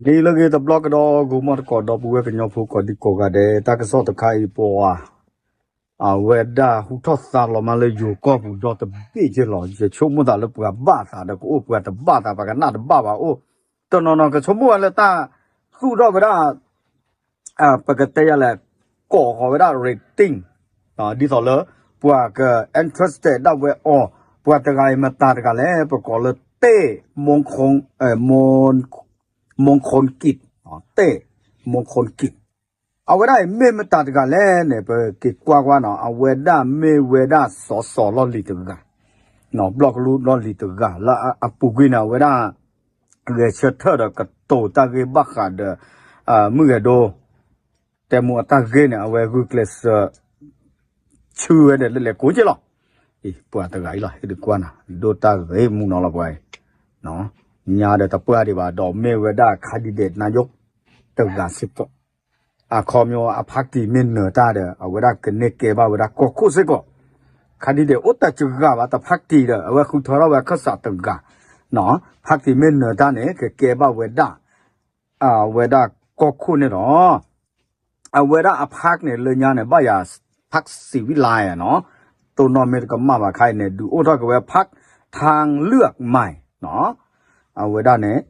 ဂ့ၤလၢဂ့ၤတဘျီကဒီး ဂီၤမီၢ်တကိးဒီပုၢ်ဝဲၢ်ကညီဖိကိးဒံကိးဂၤဒဲး တၢ်ကစီၣ်တခါအံၤပှၤ အဝဲဒၣ်ဟူထီၣ်သါလီၤမးလၢယိၤကီၢ်ပူၤဒီတဘ့ၣ်က့လီၤ. ယဆိကမိၣ်သးလၢပှၤဘၣ်သးဒီးကအိၣ် ပှၤတဘၣ်သး ပှၤကနၣ်တဘၣ်ဘၣ်အိၣ်, တနီၤနီၤကဆိကမိၣ်ဝဲလၢတၢ်သူၣ်ထီၣ်ဝဲဒၣ် ပကတဲယၤလဲၣ် ကိးဃီၤဝဲဒၣ် rating ဒ်သိးလၢ ပှၤက interested ဒၣ်ဝဲအီၤ, ပှၤတဂၤအံၤမတၤတဂၤလဲၣ် ပကိးလၢတဲၣ် မူခိၣ်ကံး, တဲၣ် မူခိၣ်ကံး, အဝဲဒၣ်အံၤမ့ၢ်မတၤတဂၤလဲၣ်န့ၣ် ပက့ၤကွၢ်ကွၢ်နီၤ အဝဲဒၣ်မ့ၢ်ဝဲဒၣ်စီၤစီၤလီၢ်လံၤတဂၤ, ဘျီၣ်ကလူလီၢ်လံၤတဂၤ လၢအပူၤကွံာ်န့ၣ် အဝဲဒၣ် ဂဲၤဆၢထၢၣ်ဒီးကတိၤတၢ်ဂ့ၢ်ဘၣ်ဃးဒီး မုၢ်ဂဲၤဒိ တဲမူအတၢ်ဂ့ၢ်န့ၣ် အဝဲဂုာ်ကျဲးစၢး ဆူဝဲဒီးလဲၤလဲၤကိးက့လီၤ. ပှၤတဂၤအံၤလီၤ ဟ့ၣ်ဒုးကွၢ်နၤ ဒိၣ်တၢ်ဂ့ၢ်မူနီၤလီၤပှၤအံၤ, ညါဒီးတပှၢ်ဒံးဘၣ် ဒီးမ့ၢ်ဝဲဒၣ် candidate နါယိတဂၤစ့ၢ်ကီး, အခီပညီအ party မ့ၢ်နၢၤတၢ်ဒီး အဝဲဒၣ်ကန့ၢ်ကဲဘၣ်ဝဲဒၣ်ကီၢ်ခိၣ်စ့ၢ်ကီး, candidate အိၣ်တစှၤဂၤဘၣ် တ party ဒီး အဝဲဃုထၢထီၣ်ဝဲခၢၣ်စးတဂၤ, party မ့ၢ်နၢၤတၢ်န့ၣ် ကကဲဘၣ်ဝဲဒၣ် အဝဲဒၣ်ကီၢ်ခိၣ်န့ၣ်လီၤ. အဝဲဒၣ်အ party န့ၣ် လၢညါန့ၣ် ဘၣ်ယၤ party စံးဝံလါနီၤ, တိၢ်နီၣ်မ့ၢ်တကမၣ်ဘၣ်ခါအံၤန့ၣ် ဒုးအိၣ်ထီၣ်က့ၤဝဲ party ထၢလွံၢ်မးနီၤ, အဝဲဒၣ်န့ၣ်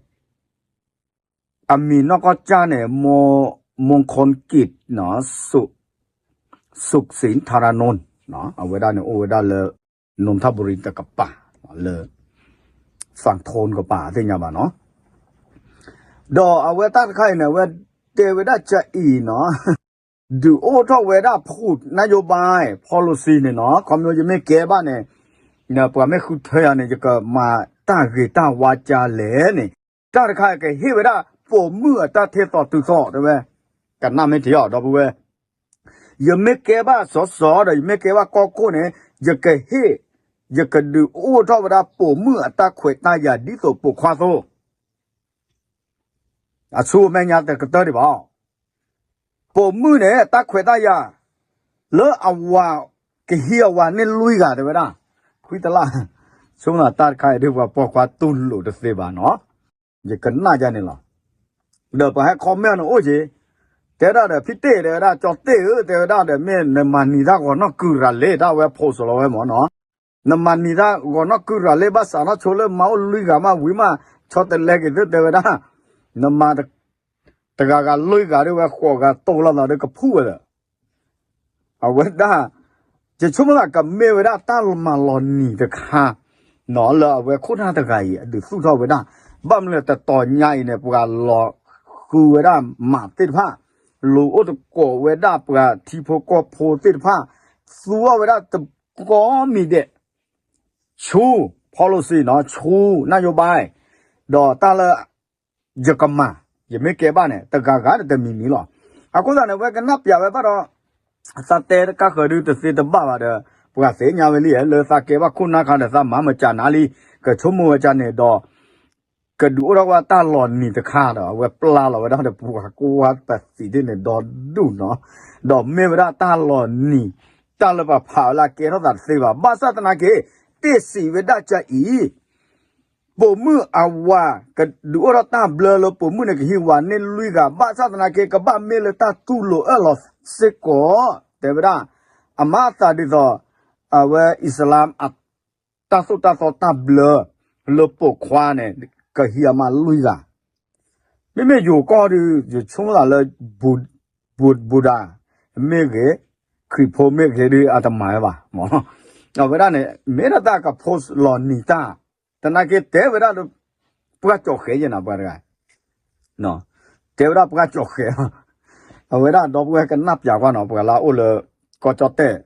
အမံၤနီၢ်ကီၢ်ကၢ်န့ၣ် မူခိၣ်ကံး သုးစ့ၣ်ထၣ်ရၣ်နူၣ်, အဝဲဒၣ်န့ၣ်အိၣ်ဝဲဒၣ်လၢ နူၣ်ထၣ်ဘူရံၤ တကပၤ, လၢ သၣ်ထိၣ်ကပၤ သ့ၣ်ညါဘၣ်နီၤ, ဒီးအဝဲတၢ်တခါအံၤန့ၣ် အဝဲတဲဝဲဒၣ်ကအံၤနီၤ, ဒုးအိၣ်ထီၣ်ဝဲဒၣ် ဖူး နါယိဘါ policy န့ၣ်နီၤ, ခီဖျိယမ့ၢ်ကဲဘၣ်န့ၣ် ပှၤမ့ၢ်ဃုထၢယၤန့ၣ် ယကမၤတၢ်ဂ့ၤတၢ်ဝါကၢ်လဲၣ်န့ၣ်, တၢ်တခါကဟ့ၣ်ဝဲဒၣ် ပိာ်မုၣ်အတၢ်ထဲသိးတုၤသိးတဲဝဲ, ကနၣ်မ့ၢ်ထံအီၤ ဒီပုၢ်ဝဲၢ် ယမ့ၢ်ကဲဘၣ်စီၤစီၤဒီး ယမ့ၢ်ကဲဘၣ်ကီၢ်ခိၣ်န့ၣ် ယကဟ့ၣ်, ယကဒုးအိၣ်ထီၣ်ဝဲဒၣ်ပိာ်မုၣ်အတၢ်ခွဲးတၢ်ယာ်ဒ်သိးပိာ်ခွါအသိး, အဆူအမဲာ်ညါတကတၢၢ်ဒံးဘၣ်, ပိာ်မုၣ်န့ၣ် တၢ်ခွဲးတၢ်ယာ် လၢအဝၤ ကဟံးအဝၤန့ၢ်လွံၢ်ဂၤတဲဝဲဒၣ်, ခွံတလၢ်, ဆိကမိၣ်တၢ်တခါအံၤဒ်ပှၤပိာ်ခွါတူၢ်လိာ်တသ့ဘၣ်နီၤ, ယကနၣ်ယၤန့ၣ်လီၤ. ဒီးပှၤဟဲ comment န့ၣ်အိၣ်က့ၤ, တဲဒၣ်ဒီး ဖံတ့ၢ်တဲဝဲဒၣ် ကၠီတ့ၢ်ဧၢ တဲဝဲဒၣ်ဒီး မ့ၢ်နမၤနံၤတၢ်ဂီၤနီၢ်ကုၢ်ရၤလ့ တၢ်ဝဲ post လီၤဝဲမၢ်နီၤ, နမၤနံၤတၢ်ဂီၤနီၢ်ကုၢ်ရၤလ့ ဘၣ်ဆၣ်နီၢ်ဆိလၢမၤအိၣ်လွံၢ်ဂၤမးဝံၤမး ဆီတလဲက့ၤသုတဲဝဲဒၣ်, နမၤ တဂၤဂၤလွံၢ်ဂၤဒ်ဝဲဃိးဂၤတိၢ်လီၤသးဒီးကဖူၣ်ဝဲဒီး, အဝဲဒၣ် ယဆိကမိၣ်သးကမ့ၢ်ဝဲဒၣ်တၢ်မၤလီၤနံၤတခါ နီၤလၢအဝဲခိၣ်နၢ်တဂၤအံၤ အဒုးသူၣ်ထီၣ်ဝဲဒၣ်, ဘၣ်မနုၤလဲၣ်တတီၤညါအံၤန့ၣ် ပှၤလီၤဃုဝဲဒၣ်မးသ့ၣ်တဖၣ်, လူၤအိၣ်သကိးဝဲဒၣ်ပှၤထံဖိကီၢ်ဖိသ့ၣ်တဖၣ်, သူအီၤဝဲဒၣ်တကိးမံၤဒဲး, ဆူ policy နီၤ ဆူ နါယိဘါ ဒီးတၢ်လၢ ယကမၤ, ယမ့ၢ်ကဲဘၣ်န့ၣ် တဂၤဂၤဒီးတမံၤမံၤလီၤ. အဃိသတးန့ၣ် အဝဲကနၣ်ပျးဝဲဘၣ်ဒီး သးတဲတကးဃၢၤဒုးတသ့တဘၣ်ဘၣ်ဒီး ပှၤသ့ၣ်ညါဝဲလံ လၢသးကဲဘၣ်ခိၣ်နၢ်ခါဒီးသးမၤမၢကၢ်နၤလံ, ကဆိကမိၣ်ဝဲကၢ်န့ၣ်ဒီး ကဒုးအိၣ်ထီၣ်ဝဲတၢ်လီၤနံၤတခါဒီး အဝဲပျၢ်လီၤဝဲဒၣ်ဒီးပှၤကိးဝါပသံးသ့ၣ်န့ၣ် ဒီဒူၣ်နီၤ, ဒီးမ့ၢ်ဝဲဒၣ်တၢ်လီၤနံၤ တၢ်လၢပဖးဝဲလၢကဲထီၣ်သးတသ့ဘၣ်. ဘၣ်ဆၣ်သနာ်က့ တ့ၢ်စံးဝဲဒၣ်ကအံၤ ပိာ်မုၣ်အဝၤ ကဒုးအိၣ်ထီၣ်တၢ်ဘျၢလၢပိာ်မုၣ်န့ၣ် ကဟံးဝၤန့ၢ်လွံၢ်ဂၤ, ဘၣ်ဆၣ်သနာ်က့ ကဘၣ်မ့ၢ်လၢတၢ်တူၢ်လိာ်အၢၣ်လီၤစ့ၢ်ကီး, တဲဝဲဒၣ်, အမၤအသးဒ်သိး အဝဲအံၣ်စလၢမ် အတၢ်သိၣ်တၢ်သီတၢ်ဘျၢ လၢပိာ်ခွါန့ၣ် ကဟံးအမါလွံၢ်ဂၤ, မ့မ့ၢ်ယိၤကီၢ်ဒီး ယဆိကမိၣ်သးလၢ ဘူဒၤမ့ၢ်ဂ့ၤ, ခရံာ်ဖိမ့ၢ်ဂ့ၤဒီး အတမၤဝဲဘၣ်. အဝဲဒၣ်န့ၣ် မ့ၢ်ဒၣ်တၢ်က post လီၤနံၤတၢ်, သနာ်က့တဲဝဲဒၣ်ဒီး ပှၢ်ကၠီၣ်ဃဲယဲၢ်နၤပှၤတဂၤ, တဲဝဲဒၣ်ပှၢ်ကၠီၣ်ဃဲ, အဝဲဒၣ်ဒီပုၢ်ဝဲၢ်ကနၣ်ပျးကွၢ်နီၤ ပှၤလၢအအိၣ်လၢ ကီၢ်ကၠီၣ်တဲၣ်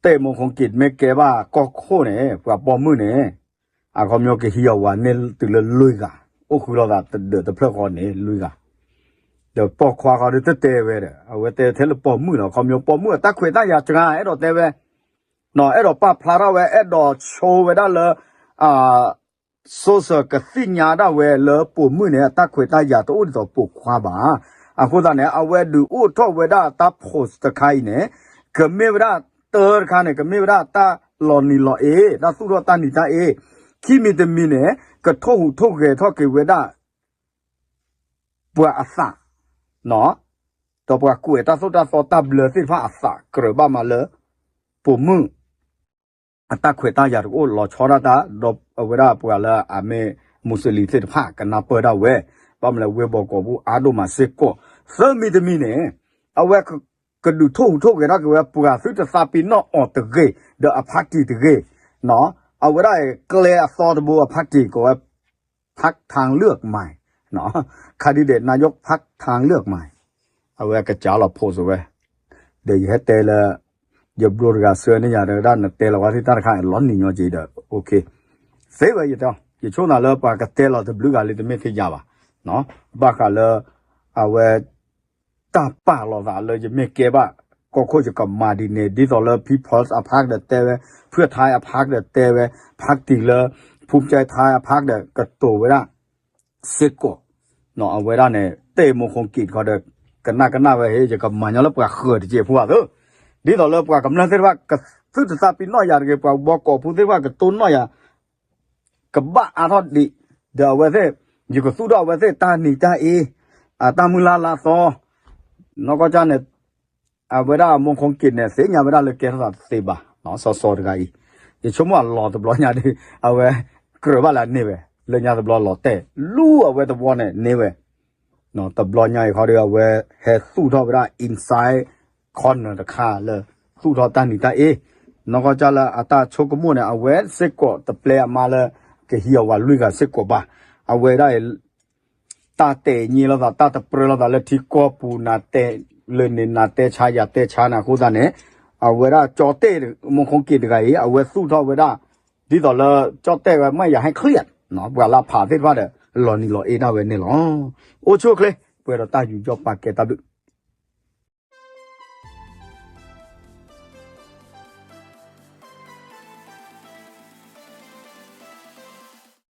တဲၣ်မူခိၣ်က့ၤ မ့ၢ်ကဲဘၣ်ကီၢ်ခိၣ်န့ၣ် ပှၤပိာ်မုၣ်န့ၣ် အခီပညီကဟံးအဝၤန့ၢ်တုၤလၢလွံၢ်ဂၤ, အိၣ်ဃုလိာ်သးတဒၢးတဖျၢၣ်ဃီန့ၣ်လွံၢ်ဂၤ, ဒီးပိာ်ခွါဃီဒီးတတဲဝဲဒီး အဝဲတဲထဲလၢပိာ်မုၣ်လီၤ. အခီပညီပိာ်မုၣ်အတၢ်ခွဲးတၢ်ယာ်စှၤ အဲၣ်ဒိးတဲဝဲ, အဲၣ်ဒိးပာ်ဖျါထီၣ်ဝဲ အဲၣ်ဒိးဆိဝဲဒၣ်လၢ social ကသ့ၣ်ညါဒၣ်ဝဲလၢပိာ်မုၣ်န့ၣ် အတၢ်ခွဲးတၢ်ယာ်တအိၣ်ဒ်သိးပိာ်ခွါဘၣ်. အဃိသတးန့ၣ် အဝဲဒုးအိၣ်ထီၣ်ဝဲဒၣ်တၢ် post တခါအံၤန့ၣ် ကမ့ၢ်ဝဲဒၣ်တၢတခါန့ၣ် ကမ့ၢ်ဝဲဒၣ်တၢ်လီၤနံၤလီၤအ့, တၢ်သူၣ်ထီၣ်တၢ်နံၤတၢ်အ့, ခံမံၤတမံၤန့ၣ် ကထိၣ်ဟူးထိၣ်ဂဲၤထီၣ်က့ၤဝဲဒၣ် ပှၤအသး ဒီးပှၤကွဲးတၢ်သိၣ်တၢ်သီတၢ်ဘျၢသ့ၣ်တဖၣ်အသးကြၢးဘၣ်မးလၢ ပိာ်မုၣ် အတၢ်ခွဲးတၢ်ယာ်တအိၣ်လီၤဆီဒၣ်တၢ် ဒီးအဝဲဒၣ်ပှၤလၢအမ့ၢ်မူးစလ့ၣ်သ့ၣ်တဖၣ်ကနၢ်ပၢၢ်ဒၣ်ဝဲ ဘၣ်မနုၤလဲၣ် ဝ့ၢ်ဘီကီးပူၤအါဒိၣ်မးစ့ၢ်ကီး သၢမံၤတမံၤန့ၣ် အဝဲ ကဒုးထိၣ်ဟူးထိၣ်ဂဲၤထီၣ်က့ၤဝဲ ပှၤသုတသးပ့ၤနီၣ်အီၤတဂ့ၤ ဒီးအဖါတံၢ်တဂ့ၤ အဝဲဒၣ်ကျဲအသီတဘိအဖါတံၢ်ကိးဝဲ ဖးထၢ်လၢၢ်ကမၤ ခါဒုဒီး နာယိးဖးထၢ်လၢၢ်ကမၤ အဝဲကစးလီၤ post ဝဲ ဒီးယဟဲတဲလၢ ယဘျိတဂၤဆှၢန့ၢ်ယၤဒီး ဒၣ်နတဲလီၤဝဲသ့ၣ်တၢ်တခါ လီၤနံၤညီက့ဒီး သ့ဝဲယတဲ ယဆိကမိၣ်လၢပှၤကတဲလီၤတဘျုးဂၤလံ တမ့ၢ်ထဲယၤဘၣ် ဘၣ်ဃးလၢ အဝဲ တၢ်ပာ်လီၤသးလၢယမ့ၢ်ကဲဘၣ် ကီၢ်ခိၣ်ယကမၤဒ်န့ၣ် ဒ်သိးလၢ People's အဖးကဒီးတဲဝဲ ဖုၣ်ထါအဖးကဒီးတဲဝဲ ဖးတံၢ်လၢ ဖူကၠဲထါအဖးကဒီးကတိၤဝဲဒၣ် စ့ၢ်ကီး အဝဲဒၣ်န့ၣ် တဲမိၢ်ခိၣ်က့ၤတခီဒီး ကနၣ်ကနၣ်ဝဲဟ့ၣ် ယကမၤညီလၢပှၤဃၢၤတက့ၢ်ဖိဘၣ်သၢ ဒ်သိးလၢပှၤကမျၢၢ်သ့ၣ်တဖၣ် ကသုတသးပ့ၤနီၣ်ယၤတဂ့ၤ ပှၤဘီကီးဖိသ့ၣ်တဖၣ်ကတိၢ်နီၣ်ယၤ ကဘၣ်အါထီၣ်ဒံး ဒီးအဝဲသ့ၣ် ယကသူၣ်ထီၣ်အဝဲသ့ၣ်တၢ်နံၤတၢ်အ့ အတၢ်မုၢ်လၢ်လၢအသီ နီၢ်ကီၢ်ကၢ်န့ၣ် အဝဲဒၣ်မိၢ်ခိၣ်က့ၤန့ၣ် သ့ၣ်ညါဝဲဒၣ်လၢကဲထီၣ်သးတသ့ဘၣ် စီၤစီၤတဂၤအံၤ ယဆိကမိၣ်အလီၤတဘျီညါဒီး အဝဲကြၢးဘၣ်လၢန့ၢ်ဝဲ လၢညါတဘျီလီၤတဲာ် လူအဝဲတဝီန့ၣ်န့ၢ်ဝဲ တဘျီညါအံၤခီဒီး အဝဲဟဲသူၣ်ထီၣ်ဝဲဒၣ် inside corner တခါလၢ သူၣ်ထီၣ်တၢ်နံၤတၢ်အ့ နီၢ်ကီၢ်ကၢ်လၢအတၢ်ဆိကမိၣ်န့ၣ် အဝဲစ့ၢ်ကီးတပျဲအမါလၢ ကဟံးအဝၤလွံၢ်ဂၤစ့ၢ်ကီးဘၣ် အဝဲဒၣ်အံၤ တၢ်တဲာ်ညံလိာ်သး တၢ်တပြၢလိာ်သးလၢထံကီၢ်ပူၤ နၤတဲလၢန့ၣ် နၤတဲဆါယၤတဲဆါန့ၣ်အဃိသတးန့ၣ် အဝဲဒၣ်ကၠီတဲၣ် မိၢ်ခိၣ်က့ၤတဂၤအံၤ အဝဲသူၣ်ထီၣ်ဝဲဒၣ် ဒ်သိးလၢကၠီတဲၣ်ဝဲ မ့ၢ်ယၤဟဲ clear ပှၤလၢဖးသ့ၣ်တဖၣ်ဒီး လီၤနံၤလီၤအ့ဒၣ်ဝဲန့ၣ်လီၤ. အိၣ်ဆူၣ်အိၣ်ချ့ ပှဲၤဒီးတၢ်ယူးယီၣ်ပာ်ကဲတၢ်ဘျုး